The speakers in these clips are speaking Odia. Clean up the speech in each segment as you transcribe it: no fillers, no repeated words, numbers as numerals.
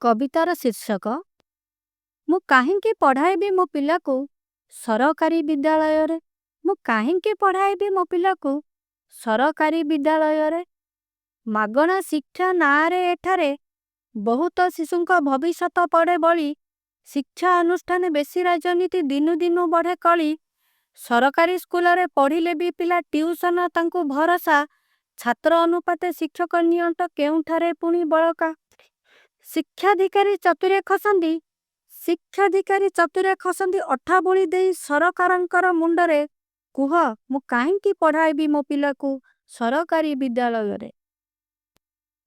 କବିତାର ଶୀର୍ଷକ, ମୁଁ କାହିଁକି ପଢ଼ାଇବି ମୋ ପିଲାକୁ ସରକାରୀ ବିଦ୍ୟାଳୟରେ। ମୁଁ କାହିଁକି ପଢ଼ାଇବି ମୋ ପିଲାକୁ ସରକାରୀ ବିଦ୍ୟାଳୟରେ। ମାଗଣା ଶିକ୍ଷା ନାଁରେ ଏଠାରେ ବହୁତ ଶିଶୁଙ୍କ ଭବିଷ୍ୟତ ପଡ଼େ ବଳି। ଶିକ୍ଷା ଅନୁଷ୍ଠାନେ ବେଶୀ ରାଜନୀତି, ଦିନୁ ଦିନୁ ବଢ଼େ କଳି। ସରକାରୀ ସ୍କୁଲରେ ପଢ଼ିଲେ ବି ପିଲା ଟିଉସନ ତାଙ୍କୁ ଭରସା। ଛାତ୍ର ଅନୁପାତେ ଶିକ୍ଷକ ନିଅଣ୍ଟ, କେଉଁଠାରେ ପୁଣି ବଳକା। ଶିକ୍ଷାଧିକାରୀ ଚତୁରେ ଖସନ୍ତି, ଶିକ୍ଷାଧିକାରୀ ଚତୁରେ ଖସନ୍ତି ଅଠା ବୋଳି ଦେଇ ସରକାରଙ୍କର ମୁଣ୍ଡରେ। କୁହ ମୁଁ କାହିଁକି ପଢ଼ାଇବି ମୋ ପିଲାକୁ ସରକାରୀ ବିଦ୍ୟାଳୟରେ।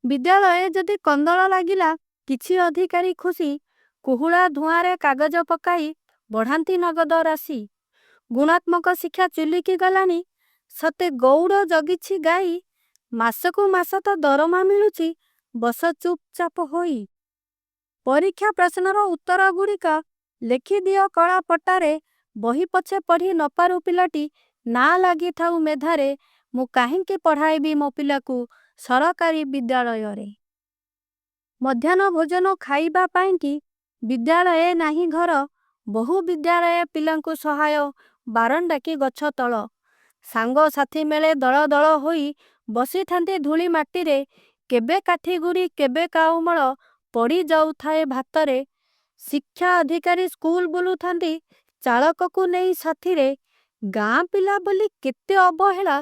ବିଦ୍ୟାଳୟେ ଯଦି କନ୍ଦଳ ଲାଗିଲା କିଛି ଅଧିକାରୀ ଖୁସି। କୁହୁଳା ଧୂଆଁରେ କାଗଜ ପକାଇ ବଢ଼ାନ୍ତି ନଗଦ ରାଶି। ଗୁଣାତ୍ମକ ଶିକ୍ଷା ଚୁଲିକି ଗଲାଣି ସତେ ଗଉଡ଼ ଜଗିଛି ଗାଈ। ମାସକୁ ମାସ ତ ଦରମା ମିଳୁଛି ବସ ଚୁପଚାପ ହୋଇ। ପରୀକ୍ଷା ପ୍ରଶ୍ନର ଉତ୍ତରଗୁଡ଼ିକ ଲେଖିଦିଅ କଳା ପଟାରେ। ବହି ପଛେ ପଢ଼ି ନପାରୁ ପିଲାଟି ନାଁ ଲାଗିଥାଉ ମେଧାରେ। ମୁଁ କାହିଁକି ପଢ଼ାଇବି ମୋ ପିଲାକୁ ସରକାରୀ ବିଦ୍ୟାଳୟରେ। ମଧ୍ୟାହ୍ନ ଭୋଜନ ଖାଇବା ପାଇଁକି ବିଦ୍ୟାଳୟେ ନାହିଁ ଘର। ବହୁ ବିଦ୍ୟାଳୟେ ପିଲାଙ୍କୁ ସହାୟ ବାରଣ୍ଡା କି ଗଛ ତଳ। ସାଙ୍ଗ ସାଥୀ ମେଳେ ଦଳ ଦଳ ହୋଇ ବସିଥାନ୍ତି ଧୂଳି ମାଟିରେ। କେବେ କାଠିଗୁଡ଼ି କେବେ କାଉମଳ ପଡ଼ି ଯାଉଥାଏ ଭାତରେ। ଶିକ୍ଷା ଅଧିକାରୀ ସ୍କୁଲ ବୁଲୁଥାନ୍ତି ଚାଳକକୁ ନେଇ ସାଥୀରେ। ଗାଁ ପିଲା ବୋଲି କେତେ ଅବହେଳା,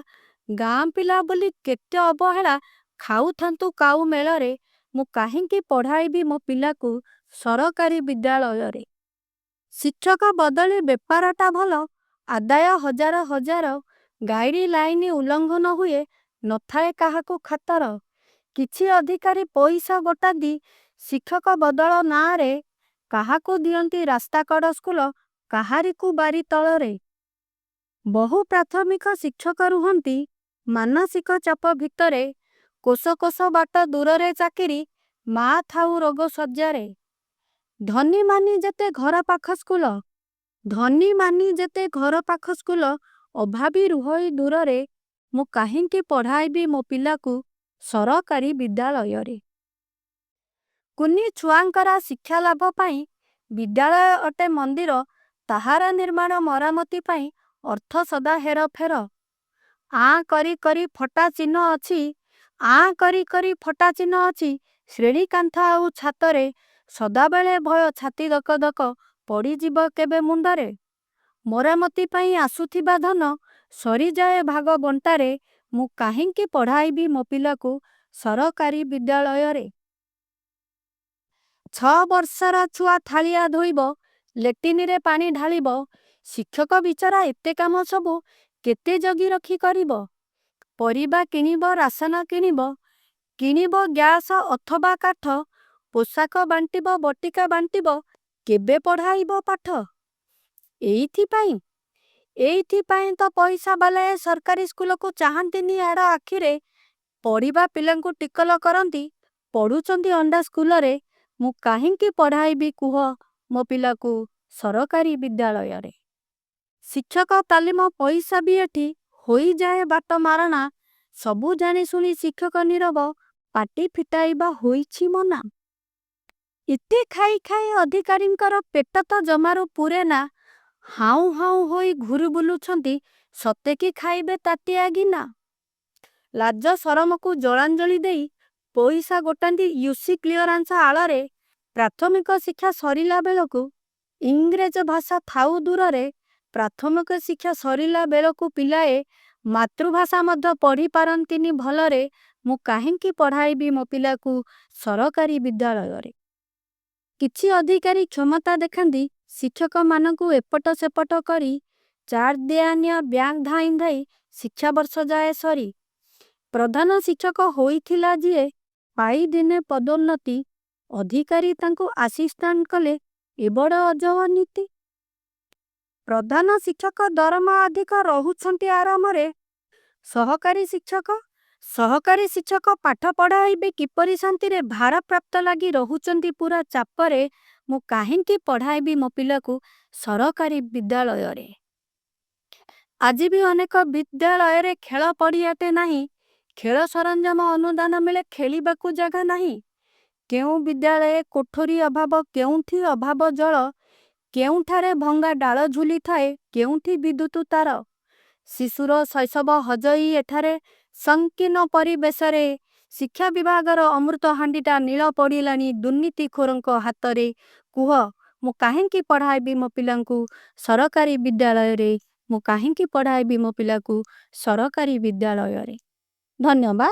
ଗାଁ ପିଲା ବୋଲି କେତେ ଅବହେଳା ଖାଉଥାନ୍ତୁ କାଉ ମେଳରେ। ମୁଁ କାହିଁକି ପଢ଼ାଇବି ମୋ ପିଲାକୁ ସରକାରୀ ବିଦ୍ୟାଳୟରେ। ଶିକ୍ଷକ ବଦଳି ବେପାରଟା ଭଲ ଆଦାୟ ହଜାର ହଜାର। ଗାଇଡ୍ ଲାଇନ ଉଲ୍ଲଙ୍ଘନ ହୁଏ ନଥାଏ କାହାକୁ ଖାତର। କିଛି ଅଧିକାରୀ ପଇସା ଗୋଟାନ୍ତି ଶିକ୍ଷକ ବଦଳ ନାଆଁରେ। କାହାକୁ ଦିଅନ୍ତି ରାସ୍ତାକଡ଼ ସ୍କୁଲ, କାହାରିକୁ ବାରି ତଳରେ। ବହୁ ପ୍ରାଥମିକ ଶିକ୍ଷକ ରୁହନ୍ତି ମାନସିକ ଚାପ ଭିତରେ। କୋଶ କୋଶ ବାଟ ଦୂରରେ ଚାକିରି, ମାଆ ଥାଉ ରୋଗଶଯ୍ୟାରେ। ଧନୀମାନୀ ଯେତେ ଘର ପାଖ ସ୍କୁଲ, ଧନୀମାନୀ ଯେତେ ଘର ପାଖ ସ୍କୁଲ ଅଭାବୀ ରୁହଇ ଦୂରରେ। ମୁଁ କାହିଁକି ପଢ଼ାଇବି ମୋ ପିଲାକୁ ସରକାରୀ ବିଦ୍ୟାଳୟରେ। କୁନି ଛୁଆଙ୍କର ଶିକ୍ଷାଲାଭ ପାଇଁ ବିଦ୍ୟାଳୟ ଅଟେ ମନ୍ଦିର। ତାହାର ନିର୍ମାଣ ମରାମତି ପାଇଁ ଅର୍ଥ ସଦା ହେରଫେର। ଆଁ କରି କରି ଫଟା ଚିହ୍ନ ଅଛି, ଆଁ କରି କରି ଫଟା ଚିହ୍ନ ଅଛି ଶ୍ରେଣୀ କାନ୍ଥ ଆଉ ଛାତରେ। ସଦାବେଳେ ଭୟ ଛାତି ଧକ ଧକ ପଡ଼ିଯିବ କେବେ ମୁଣ୍ଡରେ। ମରାମତି ପାଇଁ ଆସୁଥିବା ଧନ ସରିଯାଏ ଭାଗ ବଣ୍ଟାରେ। ମୁଁ କାହିଁକି ପଢ଼ାଇବି ମୋ ପିଲାକୁ ସରକାରୀ ବିଦ୍ୟାଳୟରେ। ଛଅବର୍ଷର ଛୁଆ ଥାଳିଆ ଧୋଇବ, ଲାଟ୍ରିନରେ ପାଣି ଢାଳିବ। ଶିକ୍ଷକ ବିଚରା ଏତେ କାମ ସବୁ କେତେ ଜଗି ରଖି କରିବ? ପରିବା କିଣିବ ରାଶନ କିଣିବ, କିଣିବ ଗ୍ୟାସ ଅଥବା କାଠ। ପୋଷାକ ବାଣ୍ଟିବ ବଟିକା ବାଣ୍ଟିବ କେବେ ପଢ଼ାଇବ ପାଠ? ଏଇଥିପାଇଁ, ଏଇଥିପାଇଁ ତ ପଇସାବାଲାଏ ସରକାରୀ ସ୍କୁଲକୁ ଚାହାନ୍ତିନି ଆଡ଼ ଆଖିରେ। ପଢ଼ିବା ପିଲାଙ୍କୁ ଟିକଲ କରନ୍ତି ପଢ଼ୁଛନ୍ତି ଅଣ୍ଡା ସ୍କୁଲରେ। ମୁଁ କାହିଁକି ପଢ଼ାଇବି କୁହ ମୋ ପିଲାକୁ ସରକାରୀ ବିଦ୍ୟାଳୟରେ। ଶିକ୍ଷକ ତାଲିମ ପଇସା ବି ଏଠି ହୋଇଯାଏ ବାଟମାରଣା। ସବୁ ଜାଣିଶୁଣି ଶିକ୍ଷକ ନୀରବ, ପାଟି ଫିଟାଇବା ହୋଇଛି ମନା। ଏତେ ଖାଇ ଖାଇ ଅଧିକାରୀଙ୍କର ପେଟ ତ ଜମାରୁ ପୂରେନା। ହାଉଁ ହାଉଁ ହୋଇ ଘୂରି ବୁଲୁଛନ୍ତି ସତେକି ଖାଇବେ ତାଟିଆ ଗିନା। ଲାଜ ସରମକୁ ଜଳାଞ୍ଜଳି ଦେଇ ପଇସା ଗୋଟାନ୍ତି ୟୁସି କ୍ଲିୟରାନ୍ସ ଆଳରେ। ପ୍ରାଥମିକ ଶିକ୍ଷା ସରିଲା ବେଳକୁ ଇଂରେଜ ଭାଷା ଥାଉ ଦୂରରେ। ପ୍ରାଥମିକ ଶିକ୍ଷା ସରିଲା ବେଳକୁ ପିଲାଏ ମାତୃଭାଷା ମଧ୍ୟ ପଢ଼ି ପାରନ୍ତିନି ଭଲରେ। ମୁଁ କାହିଁକି ପଢ଼ାଇବି ମୋ ପିଲାକୁ ସରକାରୀ ବିଦ୍ୟାଳୟରେ। କିଛି ଅଧିକାରୀ କ୍ଷମତା ଦେଖାନ୍ତି ଶିକ୍ଷକମାନଙ୍କୁ ଏପଟ ସେପଟ କରି। ଚାର୍ଜ ଦିଆନିଆ, ବ୍ୟାଙ୍କ ଧାଇଁ ଧାଇଁ ଶିକ୍ଷାବର୍ଷ ଯାଏ ସରି। ପ୍ରଧାନ ଶିକ୍ଷକ ହୋଇଥିଲା ଯିଏ ପାଇ ଦିନେ ପଦୋନ୍ନତି। ଅଧିକାରୀ ତାଙ୍କୁ ଆସିଷ୍ଟାଣ୍ଟ କଲେ ଏ ବଡ଼ ଅଜବ ନୀତି। ପ୍ରଧାନ ଶିକ୍ଷକ ଦରମା ଅଧିକ ରହୁଛନ୍ତି ଆରାମରେ। ସହକାରୀ ଶିକ୍ଷକ, ସହକାରୀ ଶିକ୍ଷକ ପାଠ ପଢ଼ାଇବେ କିପରି ଶାନ୍ତିରେ। ଭାରପ୍ରାପ୍ତ ଲାଗି ରହୁଛନ୍ତି ପୂରା ଚାପରେ। ମୁଁ କାହିଁକି ପଢ଼ାଇବି ମୋ ପିଲାକୁ ସରକାରୀ ବିଦ୍ୟାଳୟରେ। ଆଜି ବି ଅନେକ ବିଦ୍ୟାଳୟରେ ଖେଳ ପଡ଼ିଆଟେ ନାହିଁ। ଖେଳ ସରଞ୍ଜାମ ଅନୁଦାନ ମିଳେ ଖେଳିବାକୁ ଜାଗା ନାହିଁ। କେଉଁ ବିଦ୍ୟାଳයේ କୋଠରୀ ଅଭାବ, କେଉଁଠି ଅଭାବ ଜଳ, କେଉଁଠାରେ ଭଙ୍ଗା ଡାଳ ଝୁଲିଥାଏ, କେଉଁଠି ବିଦ୍ୟୁତ ତାର। ଶିଶୁର ଶୈଶବ ହଜଇ ଏଠାରେ ସଂକୀର୍ଣ୍ଣ ପରିବେଶରେ ଶିକ୍ଷା ବିଭାଗର ଅମୃତ ହାଣ୍ଡିଟା ନୀଳ ପଡ଼ିଲାଣି ଦୁର୍ନୀତିଖୋରଙ୍କ ହାତରେ। କୁହ, ମୁଁ କାହିଁକି ପଢ଼ାଇବି ମୋ ପିଲାଙ୍କୁ ସରକାରୀ ବିଦ୍ୟାଳୟରେ? ମୁଁ କାହିଁକି ପଢ଼ାଇବି ମୋ ପିଲାକୁ ସରକାରୀ ବିଦ୍ୟାଳୟରେ? ଧନ୍ୟବାଦ।